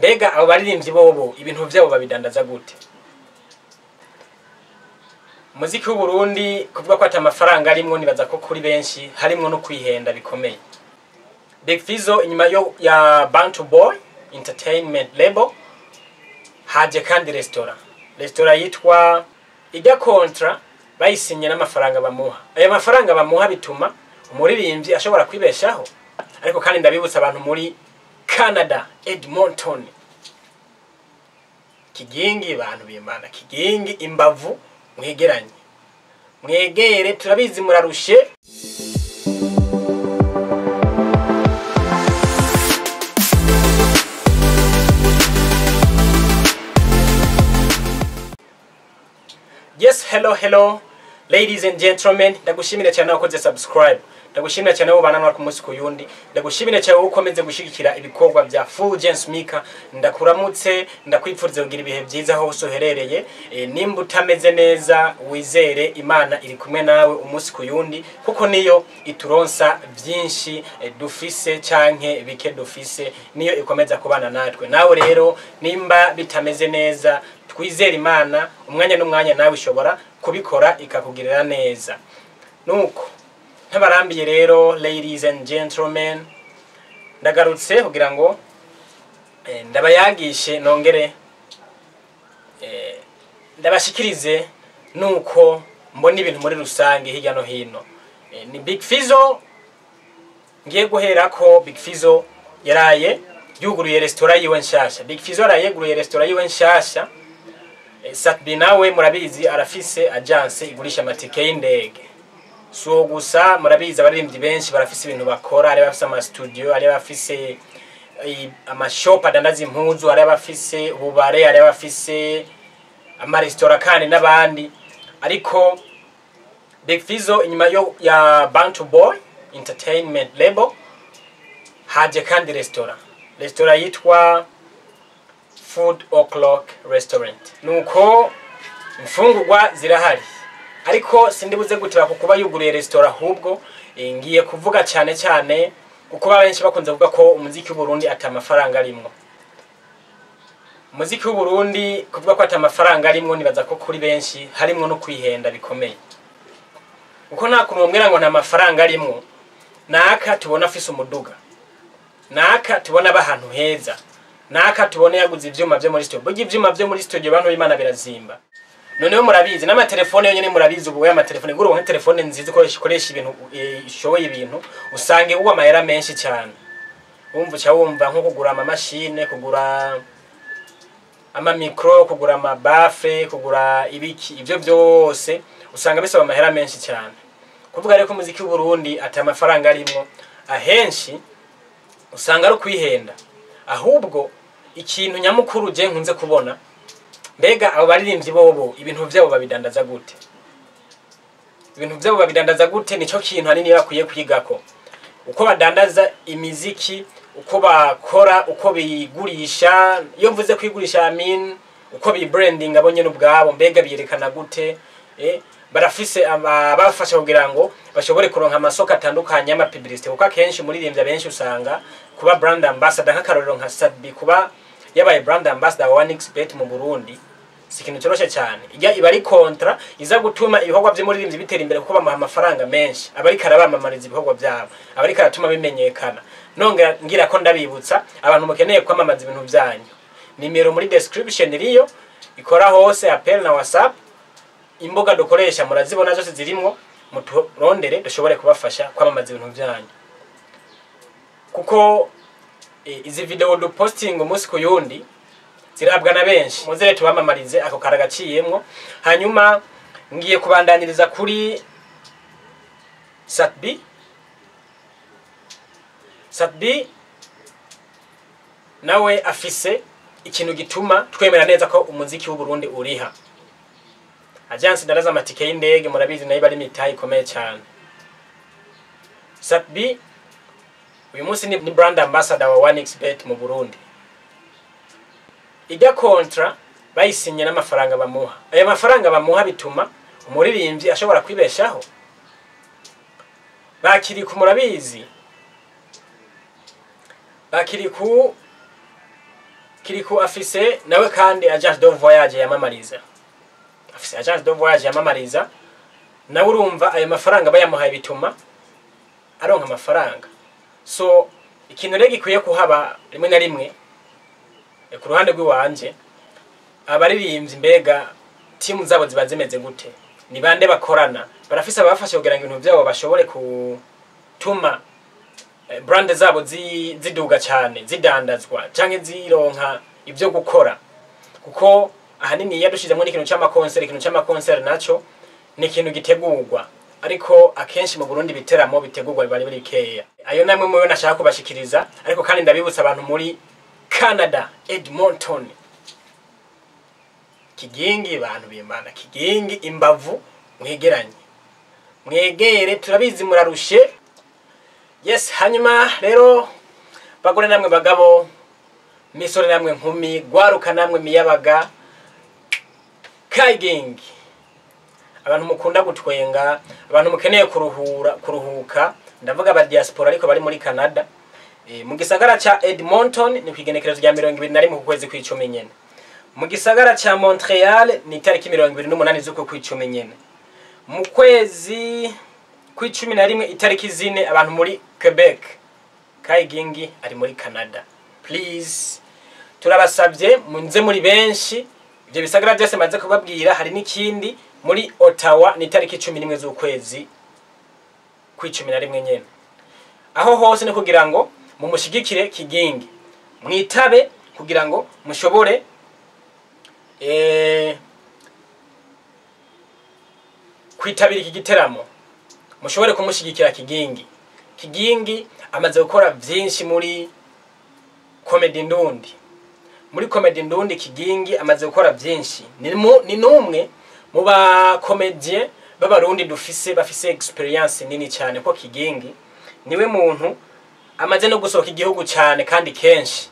Mbega abo baririmbyi bobo ibintu vyabo babidandaza gute? Umuziki w'Uburundi kuvuga ko ata amafaranga arimwo, nibaza ko kuri benshi harimwo no kwihenda bikomeye. Big Fizzo, inyuma yo ya Bantu Boy Entertainment Label haje kandi restaurant yitwa ijya. Contrat bayisinye n'amafaranga bamuha. Ayo mafaranga bamuha bituma umuririmbyi ashobora kwibeshaho. Ariko kandi ndabibutsa abantu muri Canada, Edmonton, Kigingi, bantu b'Imana, Kigingi, imbavu mwegeranye, mwegere, turabizi murarushe. Yes, hello, hello, ladies and gentlemen. Ndagushimira cyane wakoze subscribe, ndagushimira cyane wowe bana ku munsi ku yundi, ndagushimira cyane wowe ukomeze gushigikira ibikorwa bya Fulgence Mika. Ndakuramutse, ndakwipfuriza kugira ibihe byiza aho hose uherereye. Nimba utameze neza, wizere Imana iri kumwe nawe umunsi ku yundi, kuko niyo ituronsa byinshi dufise canke bike dufise, niyo ikomeza kubana natwe. Nawe rero nimba bitameze neza, twizere Imana, umwanya n'umwanya nawe ishobora kubikora ikakugirira neza. Nuko ntabarambiye rero, ladies and gentlemen, ndagarutse kugira ngo ndabayagishe, nongere ndabashikirize nuko mbona ibintu muri rusange hirya no hino. Ni Big Fizzo ngiye guhera ko. Big Fizzo yaraye yuguruye restaurant yiwe nshasha. Big Fizzo yaraye yuguruye restaurant yiwe nshasha. Sat-B nawe murabizi arafise agence igurisha amatike y'indege. So gusa murabizi abaririmbyi benshi barafise ibintu bakora, ari bafise ama studio, ari bafise amashop adandaza impuzu, ari abafise ububare, ari abafise amaresitora kandi n'abandi. Ariko Big Fizzo, inyuma yo ya Bantu Boy Entertainment Label haje kandi restaurant yitwa Food O'Clock Restaurant. Nuko imfungurwa zirahari, ariko sindibuze guteba ku kuba yuguruye restaurant, ahubwo ngiye kuvuga cyane cyane kuko benshi bakunze kuvuga ko umuziki w'Uburundi ata amafaranga arimwo. Umuziki w'Uburundi kuvuga ko ata amafaranga arimwo, nibaza ko kuri benshi harimwo no kwihenda bikomeye, kuko nta kuntu bamubwira ngo nta mafaranga arimwo naka tubona afise umuduga, naka tubona aba ahantu heza, naka tubona yaguze ivyuma vyo muri studio. Burya ivyuma vyo muri studio, bantu b'Imana, birazimba. Noneho murabizi n'amatelefone yonyene, murabizi ubu y'amatelefone, gura nka telefone nziza ikoresha ibintu ishoboye ibintu, usange uwa amahera menshi cyane. Wumva uca wumva nko kugura amamashine, kugura amamikro, kugura amabaffle, kugura ibiki, ibyo byose usanga bisaba amahera menshi cyane. Kuvuga rero ko umuziki w'Uburundi ati amafaranga arimwo, ahenshi usanga ari ukwihenda. Ahubwo ikintu nyamukuru je nkunze kubona, mbega abo baririmbyi bobo ibintu vyabo babidandaza gute? Ibintu vyabo babidandaza gute? Nico kintu hanini bakwiye kwigako, uko badandaza imiziki, uko bakora, uko bigurisha. Iyo mvuze kwigurisha, I mean uko bibranding abo nyene ubwabo. Mbega biyerekana gute? Barafise abafasha kugira ngo bashobore kuronka amasoko atandukanye y'amapublicité, kuko akenshi umuririmbyi abenshi usanga kuba brand ambassador, nk'akarorero nka Sat-B, kuba yabaye brand ambassador wa 1xBet mu Burundi si ikintu coroshe cyane. Ijya iba ari contrat iza gutuma ibikorwa by'umuririmbyi bitera imbere, kuko bamuha amafaranga menshi aba ariko arabamamariza ibikorwa byabo, aba ariko aratuma bimenyekana. Nongera ngira ko ndabibutsa abantu mukeneye kwamamaza ibintu byanyu, nimero muri description iriyo, ikora hose, appel na WhatsApp. Imbuga dukoresha murazibona zose zirimwo, muturondere dushobore kubafasha kwamamaza ibintu byanyu, kuko izi video duposting umunsi ku yundi zirabwa na benshi. Muzere tubamamarize, ako karagaciyemwo. Hanyuma ngiye kubandaniriza kuri Sat-B. Sat-B nawe afise ikintu gituma twemera neza ko umuziki w'u Burundi uriha. Agence ndaraza amatike y'indege, murabizi nayo bari mitayi ikomeye cyane. Sat-B uyu munsi ni brand ambassador wa 1xBet mu Burundi. Ijya contrat bayisinye n'amafaranga bamuha. Ayo mafaranga bamuha bituma umuririmbyi ashobora kwibeshaho. Bakiriku, murabizi, Bakiriku Kirikou afise nawe kandi agence de voyage yamamariza, afise agence de voyage yamamariza nawe. Urumva ayo mafaranga bayamuhaye bituma aronka amafaranga. So ikintu rero gikwiye kuhaba rimwe na rimwe, ku ruhande rw'iwanje, abaririmbyi mbega timu zabo ziba zimeze gute? Ni bande bakorana? Barafise ababafasha kugira ngo ibintu byabo bashobore gutuma brand zabo ziduga cyane, zidandazwa canke zironka ibyo gukora? Kuko ahanini iyo dushizemo n'ikintu c'amakonseri, ikintu c'amakonseri naco ni ikintu gitegurwa, ariko akenshi mu Burundi ibiteramo bitegurwa biba ari bikeya. Ayo namwe muyo nashaka kubashikiriza. Ariko kandi ndabibutsa abantu muri Canada, Edmonton, Kigingi, bantu bimana Kigingi, imbavu mwegeranye, mwegere, turabizi murarushe. Yes, hanyuma rero bagore namwe bagabo, misore namwe nkumi, gwaruka namwe miyabaga, Kigingi, abantu mukunda gutwenga, abantu mukeneye kuruhura, kuruhuka, ndavuga aba diaspora ariko bari muri Canada, mu gisagara ca Edmonton ni kwigenekerezo rya 21 ku kwezi kw'icumi nyene. Mu gisagara ca Montreal ni itariki 28 z'uku kw'icumi nyene. Mu kwezi kw'icumi na rimwe itariki 4, abantu muri Quebec, Kigingi ari muri Canada. Please, turabasabye munze muri benshi. Ibyo bisagara byose maze kubabwira, hari n'ikindi muri Ottawa ni itariki 11 z'ukwezi kw'icumi na rimwe nyene. Aho hose ni kugira ngo mumushigikire Kigingi, mwitabe kugira ngo mushobore kwitabira iki giteramo, mushobore kumushigikira Kigingi. Kigingi amaze gukora byinshi muri comedy ndundi. Muri comedy ndundi Kigingi amaze gukora byinshi, ni numwe mu ba comédien b'Abarundi dufise bafise experience nini cyane, ko Kigingi niwe muntu amaze no gusohoka igihugu cyane kandi kenshi.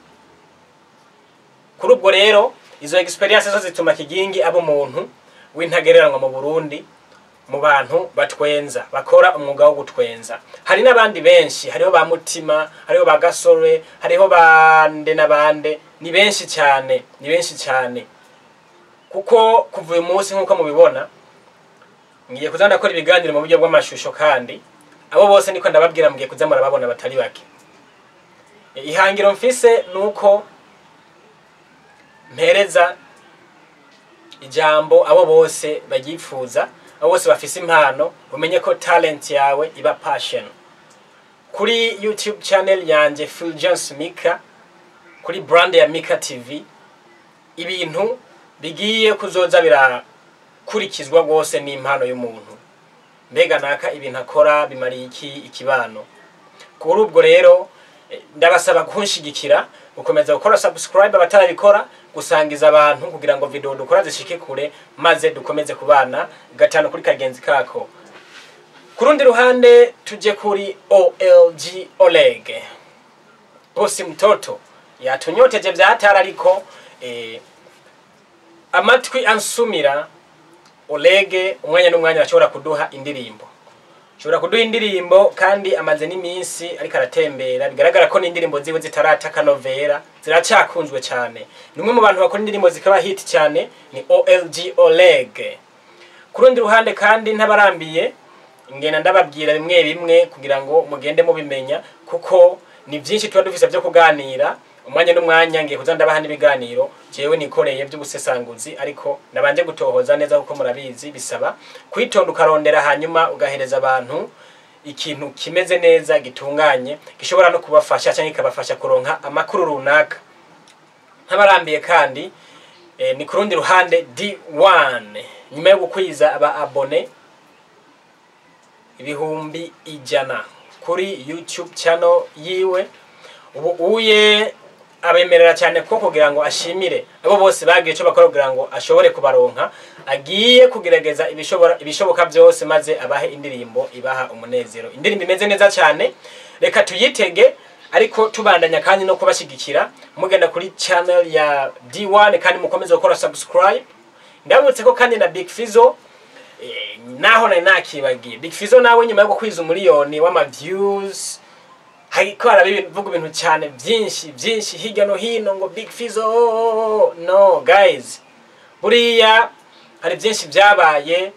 Kuri ubwo rero izo experience zo zituma Kigingi aba umuntu w'intagereranywa mu Burundi, mu bantu batwenza, bakora umwuga wo gutwenza. Hari n'abandi benshi, hariho ba Mutima, hariho ba Gasore, hariho bande n'abande, ni benshi cyane, ni benshi cyane. Kuko kuva uyu munsi, nk'uko mubibona, ngiye kuza ndakora ibiganiro mu buryo bw'amashusho, kandi abo bose niko ndababwira, mugiye kuza murababona batari bake. Ihangiro mfise nuko mpereza ijambo abo bose bagipfuza, abo bose bafise impano. Umenye ko talent yawe iba passion. Kuri YouTube channel yanje Fulgence Mika, kuri brand ya Mika TV, ibintu bigiye kuzoza birakurikizwa rwose n'impano y'umuntu. Mbega naka ibintu akora bimariye iki ikibano? Kuri ubwo rero ndabasaba kunshigikira, gukomeza gukora subscribe abatarabikora, gusangiza abantu kugira ngo video dukora zishike kure, maze dukomeze kubana gatanu kuri kagenzi kako. Ku rundi ruhande tuje kuri OLG Oleg Bosi Mtoto, yatunyoteje vyatara, ariko amatwi ansumira Olege umwanya n'umwanya ashobora kuduha indirimbo, ashobora kuduha indirimbo, kandi amaze n'iminsi ariko aratembera, bigaragara ko n'indirimbo ziwe zitarata akanovera, ziracyakunzwe cyane. Ni umwe mu bantu bakora indirimbo zikaba hit cyane, ni OLG Oleg. Ku rundi ruhande kandi ntabarambiye, ngenda ndababwira bimwe bimwe kugira ngo mugende mubimenya, kuko ni byinshi tuba dufise byo kuganira. Umwanya n'umwanya ngiye kuza ndabaha n'ibiganiro jewe nikoreye by'ubusesanguzi, ariko nabanje gutohoza neza, kuko murabizi bisaba kwitonda, ukarondera, hanyuma ugahereza abantu ikintu kimeze neza, gitunganye, gishobora no kubafasha cyangwa kikabafasha kuronka amakuru runaka. Ntabarambiye kandi, ni ku rundi ruhande D1, nyuma yo gukwiza aba abonnés 100,000 kuri YouTube channel yiwe, ubu uye abemerera cyane ko kugira ngo ashimire abo bose bagiye icyo bakora kugira ngo ashobore kubaronka, agiye kugerageza ibishobora ibishoboka byose maze abahe indirimbo ibaha umunezero, indirimbo imeze neza cyane. Reka tuyitege, ariko tubandanya kandi no kubashyigikira mugenda kuri channel ya D1 kandi mukomeze gukora subscribe. Ndabutse ko kandi na Big Fizzo, naho nari nakibagiye, Big Fizzo nawe nyuma yo gukwiza 1 miliyoni w'ama views. Hariko harabivuga ibintu cyane byinshi byinshi hirya no hino ngo Big Fizzo. No guys, buriya hari byinshi byabaye,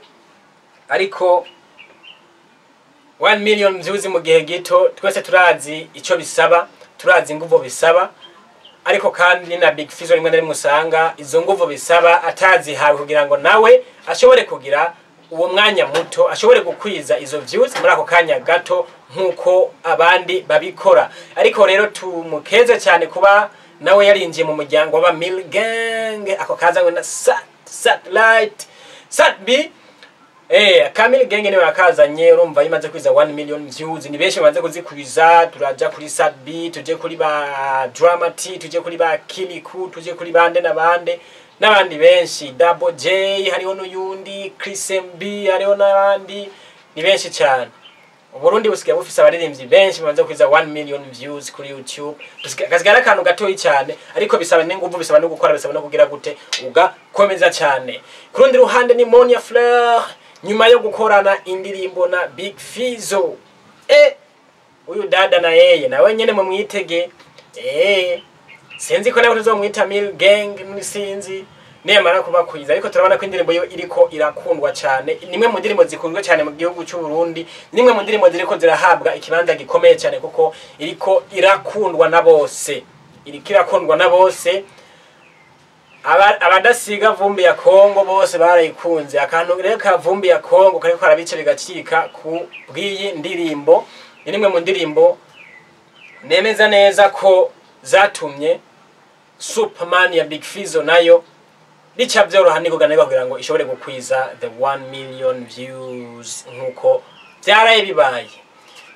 ariko 1 million views mu gihe gito, twese turazi ico bisaba, turazi inguvu bisaba. Ariko kandi na Big Fizzo rimwe na rimwe usanga izo nguvu bisaba atazihawe kugira ngo nawe ashobore kugira uwo mwanya muto, ashobore gukwiza izo views muri ako kanya gato nk'uko abandi babikora. Ariko rero tumukeze cyane kuba nawe yarinjiye mu muryango w'aba Mill Gang, ako kazanywe na Satellite Sat B. Kamil Gang niwe yakazanye. Urumva imaze kwiza 1 million views, ni benshi bamaze kuzikwiza. Turaja kuri Sat B, tuje kuri ba Drama T, tuje kuri ba Kiliku, tuje kuri bande na bande n'abandi benshi, Double J, hariho n'uyundi Chris MB, hariho n'abandi, ni benshi cyane. Uburundi busigaye bufise abaririmbyi benshi bamaze kwiza 1 million views kuri YouTube. Kasigara akantu gatoyi cyane, ariko bisaba n'inguvu, bisaba no gukora, bisaba no kugira gute, ugakomeza cyane. Ku rundi ruhande ni Monia Fleur, nyuma yo gukorana indirimbo na Big Fizzo. Uyu dada na yeye nawe nyene mumwitege. Sinzi ko nawe tuzomwita Mill Gang, sinzi nemara kubakwiza, ariko turabona ko indirimbo yo iriko irakundwa cyane. Nimwe mu ndirimbo zikunzwe cyane mu gihugu cy'u Burundi, nimwe mu ndirimbo ziriko zirahabwa ikibanza gikomeye cyane, kuko iriko irakundwa na bose, iriko irakundwa na bose. Abadasiga vumbi ya Kongo bose barayikunze. Akantu rero ka vumbi ya Kongo kariko karabice bigacika ku bw'iyi ndirimbo. Ni nimwe mu ndirimbo nemeza neza ko zatumye Superman ya Big Fizzo nayo bica byoroha niko kugira ngo ishobore gukwiza the 1 million views nkuko byaraye bibaye.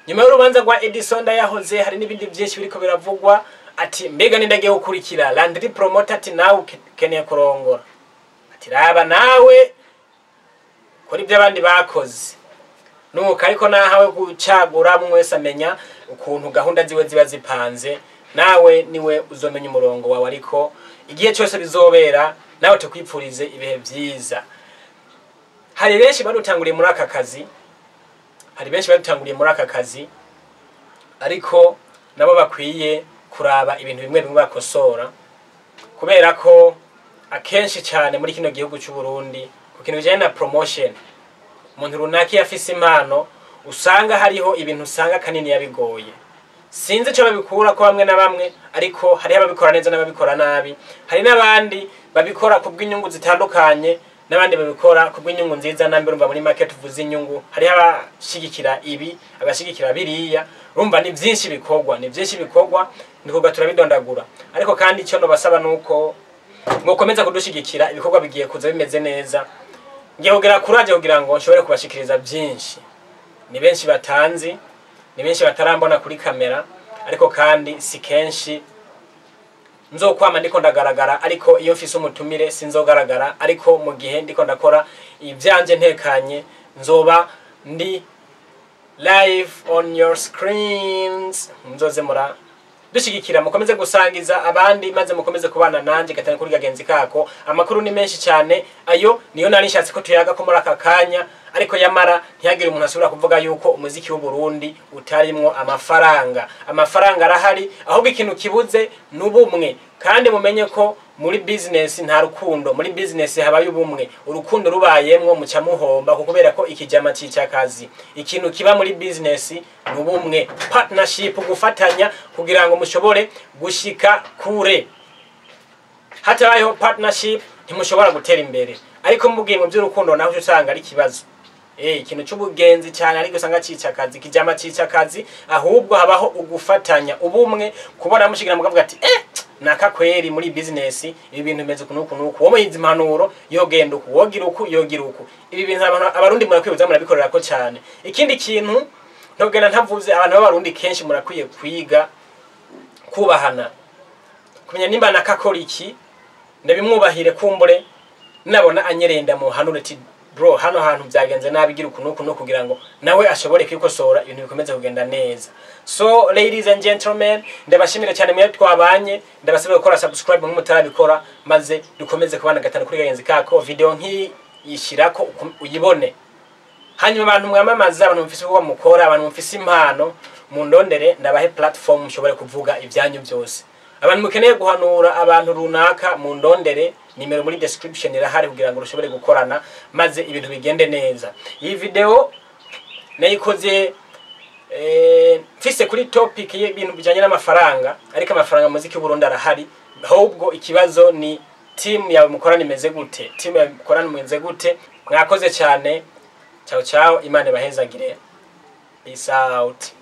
Nyuma y'urubanza rwa Edison Ndayahoze, hari n'ibindi byinshi biriko biravugwa, ati mbega nindagiye gukurikira Landry Promoter, ati nawe ukeneye kurongora, ati raba nawe kora ibyo abandi bakoze. Nuko ariko nahawe gucagura, umwe wese amenya ukuntu gahunda ziwe ziba zipanze, nawe niwe uzomenya umurongo wawe. Ariko igihe cyose bizobera, nawe tukwipfurize ibihe byiza. Hari benshi badutanguriye muri aka kazi, hari benshi badutanguriye muri aka kazi, ariko nabo bakwiye kuraba ibintu bimwe bimwe bakosora, kubera ko akenshi cyane muri kino gihugu cy'u Burundi, ku kintu bijyanye na promotion, umuntu runaka iyo afise impano usanga hariho ibintu usanga kanini yabigoye. Sinzi icyo babikura ko bamwe na bamwe, ariko hariho ababikora neza n'ababikora nabi. Hari n'abandi babikora ku bw'inyungu zitandukanye, n'abandi babikora ku bw'inyungu nziza. Nambe urumva muri make tuvuze inyungu, hariho abashigikira ibi, abashigikira biriya. Urumva ni byinshi bikorwa, ni byinshi bikorwa, nikuga turabidondagura. Ariko kandi icyo nobasaba nuko mukomeza kudushigikira, ibikorwa bigiye kuza bimeze neza. Ngiye kugira kuraje kugira ngo nshobore kubashikiriza byinshi. Ni benshi batanzi, ni benshi batarambona kuri kamera, ariko kandi si kenshi nzokwama ndiko ndagaragara. Ariko iyo mfise umutumire sinzogaragara, ariko mu gihe ndiko ndakora ivyanje ntekanye nzoba ndi live on your screens. Muzoze mura dushigikira, mukomeze gusangiza abandi, maze mukomeze kubana nanje gatanu kuri gagenzi kako. Amakuru ni menshi cyane, ayo niyo nari nshatse ko tuyaga ko muri aka kanya. Ariko yamara ntihagire umuntu asubira kuvuga yuko umuziki w'u Burundi utarimwo amafaranga. Amafaranga arahari, ahubwo ikintu kibuze n'ubumwe. Kandi mumenye ko muri business nta rukundo, muri business habaye ubumwe. Urukundo rubayemwo muca muhomba, kuko kubera ko ikijama cicakazi. Ikintu kiba muri business n'ubumwe, partnership, gufatanya kugira ngo mushobore gushika kure. Hatabayeho partnership ntimushobora gutera imbere. Ariko mugiye mu by'urukundo naho usanga ari ikibazo. Ikintu cy'ubugenzi cyane ariko usanga cicakazi, kijama cicakazi. Ahubwo habaho ugufatanya, ubumwe, kubona mushigira mukavuga ati naka kweri muri business ibi bintu bimeze uku nuku nuku, wowe yizi impanuro yogenda uku, wogira uku, yogira uku. Ibi bintu abarundi murakwiye murabikorera ko cyane. Ikindi kintu ntogenda ntavuze, abantu b'abarundi kenshi murakwiye kwiga kubahana, kumenya nimba nakakora iki ndabimwubahire, kumbure nabona anyerenda muhanure ati bro, hano hantu byagenze nabi, gira uku nuku nuku, kugira ngo nawe ashobore kwikosora, ibintu bikomeze kugenda neza. So ladies and gentlemen, ndabashimira cyane mwe twabanye, ndabasaba gukora subscribe nk'umutarabikora, maze dukomeze kubana gatanu kuri gagenzi kako. Video nk'iyishirako uyibone. Hanyuma abantu mwamamaza, abantu mufise uko mukora, abantu mufise impano, Mundondere ndabahe platform mushobore kuvuga ibyanyu byose. Abantu mukeneye guhanura abantu runaka, mundondere, nimero muri description irahari kugira ngo rushobore gukorana maze ibintu bigende neza. Iyi video nayikoze mfise kuri topic y'ibintu bijanye n'amafaranga, ariko amafaranga mu muziki w'Uburundi arahari. Ahubwo ikibazo ni team yawe mukorana imeze gute? Team yawe mukorana imeze gute? Mwakoze cyane. Ciao ciao, Imana ibahezagire. Peace out.